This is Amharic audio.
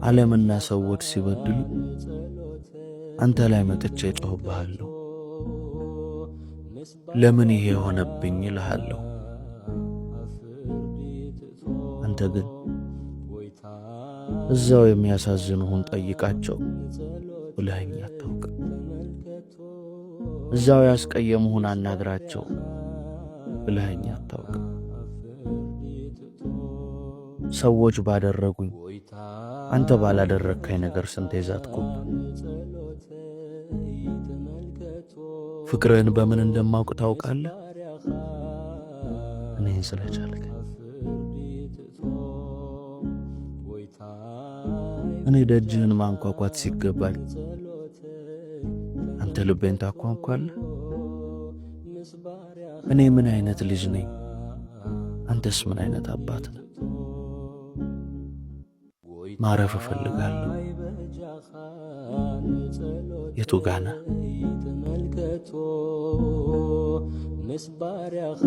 ዓለምና ሰዎች ሲበድሉ አንተ ላይ መጥቼ እጮህብሃለሁ። ለምን ይሄ የሆነብኝ እልሃለሁ። አንተ ግን እዛው የሚያሳዝኑህን ጠይቃቸው ብለኸኝ አታውቅም። እዛው ያስቀየሙህን አናግራቸው ብለኸኝ አታውቅም። ሰዎች ባደረጉኝ አንተ ባላደረግከኝ ነገር ስንቴ ዛትኩብህ። ፍቅርህን በምን እንደማውቅ ታውቃለህ? እኔን ስለቻልከኝ። እኔ ደጅህን ማንኳኳት ሲገባኝ አንተ ልቤን ታኳንኳለህ። እኔ ምን አይነት ልጅ ነኝ? አንተስ ምን አይነት አባት ነህ? ማረፍ እፈልጋለሁ። የቱ ጋ ነህ? ተመልከቶ ምስ ባርያኻ።